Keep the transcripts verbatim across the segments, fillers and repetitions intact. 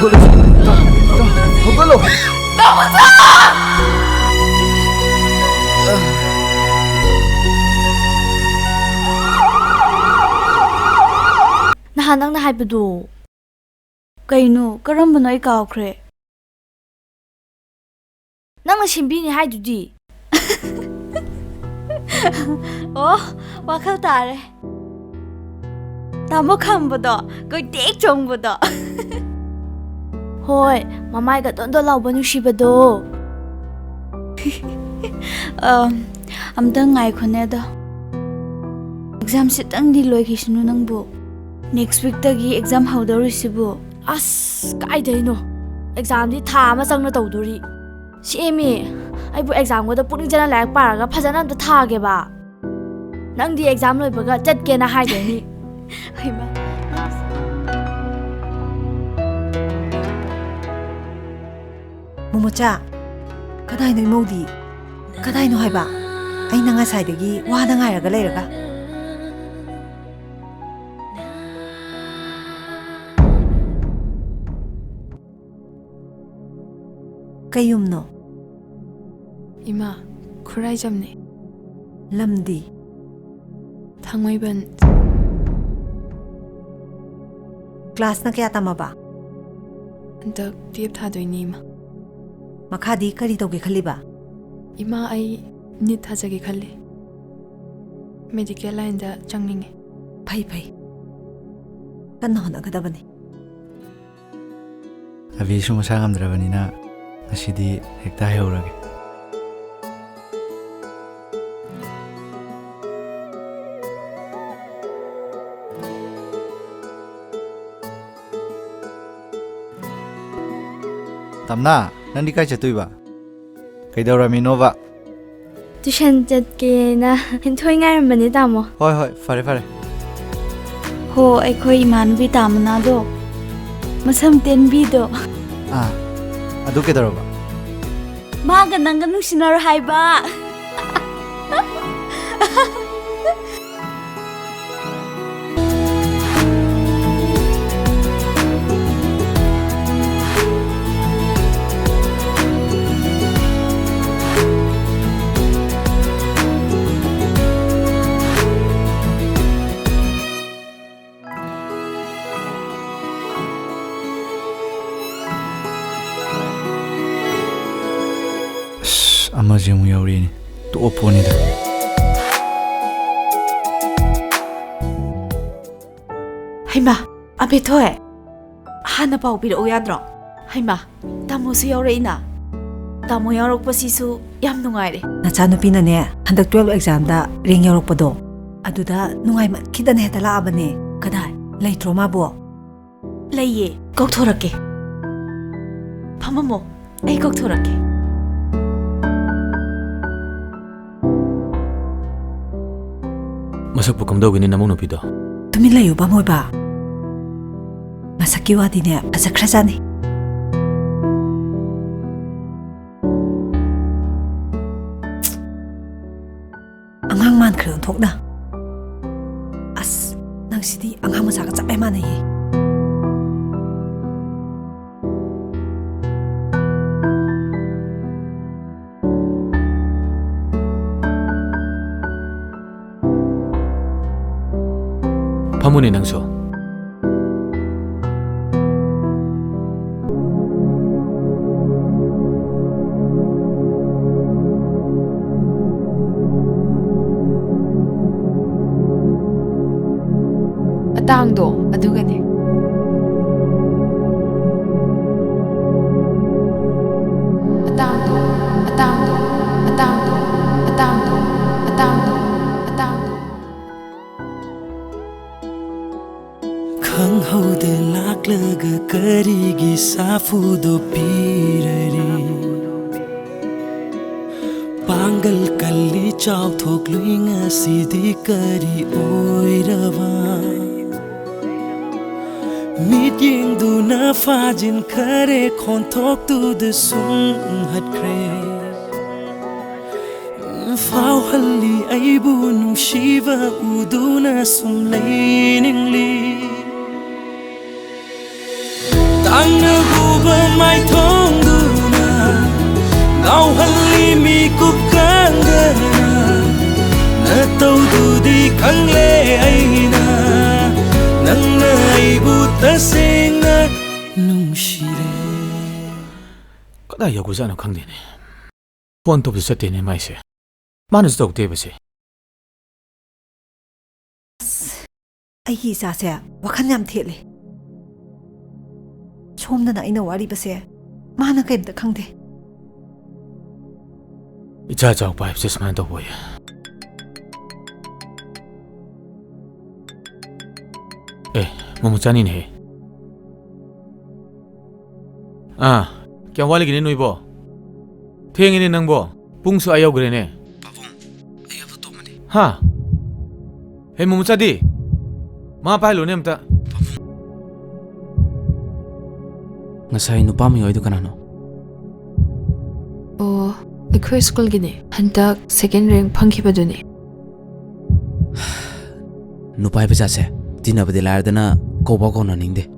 ꯍꯧꯒꯠꯂꯁꯤ꯫ ꯍꯧꯒꯠꯂꯣ꯫ ꯅꯍꯥꯟ ꯅꯪꯅ ꯍꯥꯏꯕꯗꯨ ꯀꯩꯅꯣ? ꯀꯔꯝꯕꯅꯣ? ꯑꯩ ꯀꯥꯎꯈ꯭ꯔꯦ꯫ ꯅꯪꯅ ꯁꯦꯝꯕꯤꯅꯤ ꯍꯥꯏꯗꯨꯗꯤ꯫ ꯑꯣ, ꯋꯥꯈꯜ ꯇꯥꯔꯦ꯫ ꯇꯥꯃꯣ ꯈꯝꯕꯗꯣ, ꯀꯣꯏꯇꯦꯛ ꯆꯣꯡꯕꯗꯣ꯫ ꯍꯣꯏ, ꯃꯃꯥꯏꯒ ꯗꯣꯟ ꯗꯣꯟ ꯂꯥꯎꯕ ꯅꯨꯡꯁꯤꯕꯗꯣ꯫ ꯑꯝ, ꯑꯝꯇꯪ ꯉꯥꯏꯈꯣꯅꯦ ꯑꯗꯣ꯫ ꯑꯦꯛꯖꯥꯝ ꯁꯤꯇꯪꯗꯤ ꯂꯣꯏꯈꯤꯁꯅꯨ ꯅꯪꯕꯨ꯫ ꯅꯦꯛꯁ ꯋꯤꯛꯇꯒꯤ ꯑꯦꯛꯖꯥꯝ ꯍꯧꯗꯧꯔꯤꯁꯤꯕꯨ꯫ ꯑꯁ, ꯀꯥꯏꯗꯩꯅꯣ? ꯑꯦꯛꯖꯥꯝꯗꯤ ꯊꯥ ꯑꯃ ꯆꯪꯅ ꯇꯧꯗꯣꯔꯤ꯫ ꯁꯤ ꯑꯦꯝꯃꯤ, ꯑꯩꯕꯨ ꯑꯦꯛꯖꯥꯝꯒꯗꯣ ꯄꯨꯛꯅꯤꯡ ꯆꯪꯅ ꯂꯥꯏꯔꯤꯛ ꯄꯥꯔꯒ ꯐꯖꯅ ꯑꯝꯇ ꯊꯥꯒꯦꯕ꯫ ꯅꯪꯗꯤ ꯑꯦꯛꯖꯥꯝ ꯂꯣꯏꯕꯒ ꯆꯠꯀꯦꯅ ꯍꯥꯏꯗꯣꯏꯅꯤ꯫ ꯍꯩꯃꯥ꯫ ꯃꯣꯃꯣꯆꯥ, ꯀꯗꯥꯏꯅꯣ ꯏꯃꯧꯗꯤ? ꯀꯗꯥꯏꯅꯣ ꯍꯥꯏꯕ? ꯑꯩꯅ ꯉꯁꯥꯏꯗꯒꯤ ꯋꯥꯗ ꯉꯥꯏꯔꯒ ꯂꯩꯔꯒ꯫ ꯀꯩ ꯌꯨꯝꯅꯣ? ꯏꯃꯥ, ꯈꯨꯔꯥꯏꯖꯝꯅꯦ꯫ ꯂꯝꯗꯤ? ꯊꯥꯡꯃꯩꯕꯟ꯫ ꯀ꯭ꯂꯥꯁꯅ ꯀꯌꯥ ꯇꯝꯃꯕ? ꯍꯟꯗꯛ ꯇꯨꯌꯦꯜꯞ ꯊꯥꯗꯣꯏꯅꯤ, ꯏꯃꯥ꯫ ꯃꯈꯥꯗꯤ ꯀꯔꯤ ꯇꯧꯒꯦ ꯈꯜꯂꯤꯕ? ꯏꯃꯥ, ꯑꯩ ꯅꯤꯠ ꯊꯥꯖꯒꯦ ꯈꯜꯂꯤ꯫ ꯃꯦꯗꯤꯀꯦꯜ ꯂꯥꯏꯟꯗ ꯆꯪꯅꯤꯡꯉꯦ꯫ ꯐꯩ, ꯐꯩ꯫ ꯀꯟꯅ ꯍꯣꯠꯅꯒꯗꯕꯅꯤ꯫ ꯑꯕꯤꯁꯨ ꯃꯁꯥ ꯉꯝꯗ꯭ꯔꯕꯅꯤꯅ ꯉꯁꯤꯗꯤ ꯍꯦꯛꯇ ꯍꯥꯏꯍꯧꯔꯒꯦ꯫ ꯇꯝꯅꯥ, ꯅꯪꯗꯤ ꯀꯥꯏ ꯆꯠꯇꯣꯏꯕ? ꯀꯩꯗꯧꯔꯝꯃꯤꯅꯣꯕ? ꯇ꯭ꯌꯨꯁꯟ ꯆꯠꯀꯦꯅ ꯍꯦꯟꯊꯣꯏ ꯉꯥꯏꯔꯝꯕꯅꯦ, ꯇꯥꯃꯣ꯫ ꯍꯣꯏ, ꯍꯣꯏ, ꯐꯔꯦ, ꯐꯔꯦ꯫ ꯍꯣ, ꯑꯩꯈꯣꯏ ꯏꯃꯥꯟꯅꯕꯤ ꯇꯥꯃꯅꯥꯗꯣ, ꯃꯁꯝ ꯇꯦꯟꯕꯤꯗꯣ꯫ ꯑꯥ, ꯑꯗꯨ ꯀꯩꯗꯧꯔꯕ? ꯃꯥꯒ ꯅꯪꯒ ꯅꯨꯡꯁꯤꯅꯔꯣ ꯍꯥꯏꯕ꯫ ꯑꯃꯨꯛ ꯌꯥꯎꯔꯛꯑꯦꯅꯦ꯫ ꯇꯣꯛꯑ ꯄꯣꯠꯅꯤꯗ꯫ ꯍꯩꯃꯥ, ꯑꯕꯦꯊꯣꯏ, ꯍꯥꯟꯅ ꯄꯥꯎ ꯄꯤꯔꯛꯎ ꯌꯥꯗ꯭ꯔꯣ? ꯍꯩꯃꯥ, ꯇꯥꯃꯣꯁꯨ ꯌꯥꯎꯔꯛꯏꯅ꯫ ꯇꯥꯃꯣ ꯌꯥꯎꯔꯛꯄꯁꯤꯁꯨ ꯌꯥꯝ ꯅꯨꯡꯉꯥꯏꯔꯦ꯫ ꯅꯆꯥꯅꯨꯄꯤꯅꯅꯦ, ꯍꯟꯗꯛ twelve examꯗ rank ꯌꯧꯔꯛꯄꯗꯣ, ꯑꯗꯨꯗ ꯅꯨꯡꯉꯥꯏꯃꯟꯈꯤꯗꯅ ꯍꯦꯛꯇ ꯂꯥꯛꯑꯕꯅꯦ꯫ ꯀꯗꯥꯏ? ꯂꯩꯇ꯭ꯔꯣ ꯃꯥꯕꯣ? ꯂꯩꯌꯦ, ꯀꯧꯊꯣꯔꯛꯀꯦ꯫ ꯐꯝꯃꯝꯃꯣ, ꯑꯩ ꯀꯧꯊꯣꯔꯛꯀꯦ꯫ ꯃꯁꯛꯄꯨ ꯀꯝꯗꯧꯒꯅꯤ ꯅꯃꯧ ꯅꯨꯄꯤꯗꯣ? ꯇꯨꯃꯤꯟ ꯂꯩꯌꯨ, ꯄꯥꯃꯣꯏꯕ꯫ ꯃꯁꯛꯀꯤ ꯋꯥꯗꯤꯅꯦ, ꯐꯖꯈ꯭ꯔꯖꯥꯠꯅꯤ꯫ ꯑꯉꯥꯡ ꯃꯥꯟꯈ꯭ꯔꯦ ꯑꯣꯟꯊꯣꯛꯅ꯫ ꯑꯁ, ꯅꯪꯁꯤꯗꯤ ꯑꯉꯥꯡ ꯃꯆꯥꯒ ꯆꯞ ꯍꯦꯛ ꯃꯥꯟꯅꯩꯌꯦ꯫ ꯐꯝꯃꯨꯅꯦ ꯅꯪꯁꯨ꯫ ꯑꯇꯥꯡꯗꯣ ꯑꯗꯨꯒꯅꯦ꯫ ꯑꯇꯥꯡꯗꯣ, ꯑꯇꯥꯡꯗꯣ, ꯑꯇꯥꯡꯗꯣ, ꯑꯇꯥꯡꯗꯣ, ꯑꯇꯥꯡꯗꯣ, ꯑꯇꯥꯡꯗꯣ꯫ ꯈꯪꯍꯧꯗ ꯂꯥꯛꯂꯒ ꯀꯔꯤꯒꯤ ꯁꯥꯐꯨꯗꯣ ꯄꯤꯔꯔꯤ? ꯄꯥꯡꯒꯜ ꯀꯜꯂꯤ ꯆꯥꯎꯊꯣꯛꯂꯨꯏ ꯉꯁꯤꯗꯤ ꯀꯔꯤ ꯑꯣꯏꯔꯕ? ꯃꯤꯠꯌꯦꯡꯗꯨꯅ ꯐꯥꯖꯤꯟꯈꯔꯦ, ꯈꯣꯟꯊꯣꯛꯇꯨꯗ ꯁꯨꯝ ꯍꯠꯈ꯭ꯔꯦ꯫ ꯐꯥꯎꯍꯜꯂꯤ ꯑꯩꯕꯨ ꯅꯨꯡꯁꯤꯕ ꯎꯗꯨꯅ ꯁꯨꯝ ꯂꯩꯅꯤꯡꯂꯤ꯫ ꯇꯥꯡꯅ ꯄꯨꯕ ꯃꯥꯏꯊꯣꯡꯗꯨꯅ ꯉꯥꯎꯍꯜꯂꯤ ꯃꯤꯀꯨꯞ ꯀꯥꯡꯗꯅ꯫ ꯅꯇꯧꯗꯨꯗꯤ ꯈꯪꯂꯦ ꯑꯩꯅ, ꯅꯪꯅ ꯑꯩꯕꯨ ꯇꯁꯦꯡꯅ ꯅꯨꯡꯁꯤꯔꯦ꯫ ꯀꯗꯥꯏ ꯌꯧꯈ꯭ꯔꯖꯥꯠꯅꯣ ꯈꯪꯗꯦꯅꯦ꯫ ꯐꯣꯟ ꯇꯧꯕꯁꯨ ꯆꯠꯇꯦꯅꯦ ꯃꯥꯏꯁꯦ꯫ ꯃꯥꯅꯁꯨ ꯇꯧꯗꯦꯕꯁꯦ꯫ ꯑꯩꯒꯤ ꯏꯆꯥꯁꯦ ꯋꯥꯈꯜ ꯌꯥꯝ ꯊꯦꯠꯂꯦ꯫ ꯁꯣꯝꯗꯅ ꯑꯩꯅ ꯋꯥꯔꯤꯕꯁꯦ ꯃꯥꯅ ꯀꯩꯝꯇ ꯈꯪꯗꯦ꯫ ꯏꯆꯥ ꯆꯥꯎꯕ ꯍꯥꯏꯕꯁꯦ ꯁꯨꯃꯥꯏꯅ ꯇꯧꯕ ꯑꯣꯏꯌꯦ꯫ ꯑꯦ, ꯃꯣꯃꯣꯆꯥꯅꯤꯅꯦꯍꯦ꯫ ꯑꯥ, ꯀꯌꯥꯝ ꯋꯥꯠꯂꯤꯒꯦꯅꯦ ꯅꯣꯏꯕꯣ? ꯊꯦꯡꯉꯦꯅꯦ ꯅꯪꯕꯣ꯫ ꯄꯨꯡꯁꯨ ꯑꯥ ꯌꯧꯈ꯭ꯔꯦꯅꯦ꯫ ꯄꯥꯕꯨꯡ, ꯑꯩ ꯑꯐ ꯇꯣꯝꯕꯅꯤ꯫ ꯍꯥ? ꯍꯦ, ꯃꯣꯃꯣꯆꯥꯗꯤ? ꯃꯥ ꯄꯥꯏꯍꯜꯂꯨꯅꯦ ꯑꯝꯇ꯫ ꯉꯁꯥꯏ ꯅꯨꯄꯥ ꯃꯌꯥꯏꯗꯨ ꯀꯅꯥꯅꯣ? ꯑꯣ, ꯑꯩꯈꯣꯏ ꯁ꯭ꯀꯨꯜꯒꯤꯅꯦ꯫ ꯍꯟꯗꯛ second rank ꯐꯪꯈꯤꯕꯗꯨꯅꯦ꯫ ꯅꯨꯄꯥ ꯍꯥꯏꯕ ꯖꯥꯠꯁꯦ ꯇꯤꯟꯅꯕꯗꯤ ꯂꯥꯏꯔꯗꯅ ꯀꯧꯕ ꯀꯧꯅꯅꯤꯡꯗꯦ꯫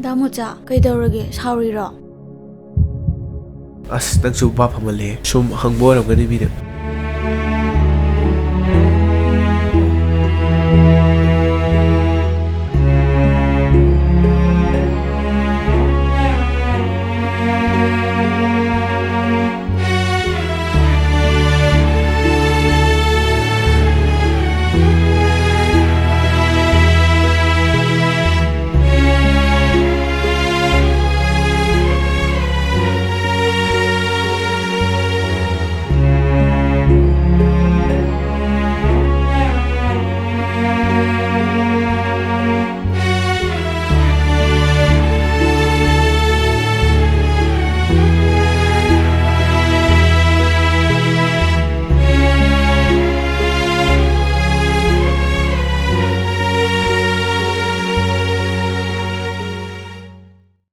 ꯗꯥ ꯃꯣꯆꯥ, ꯀꯩꯗꯧꯔꯒꯦ? ꯁꯥꯎꯔꯤꯔꯣ? ꯑꯁ, ꯅꯪꯁꯨ ꯚꯥꯞ ꯐꯃꯜꯂꯦ꯫ ꯁꯨꯝ ꯍꯪꯕ ꯑꯣꯏꯔꯝꯒꯅꯤ ꯃꯤꯅ꯫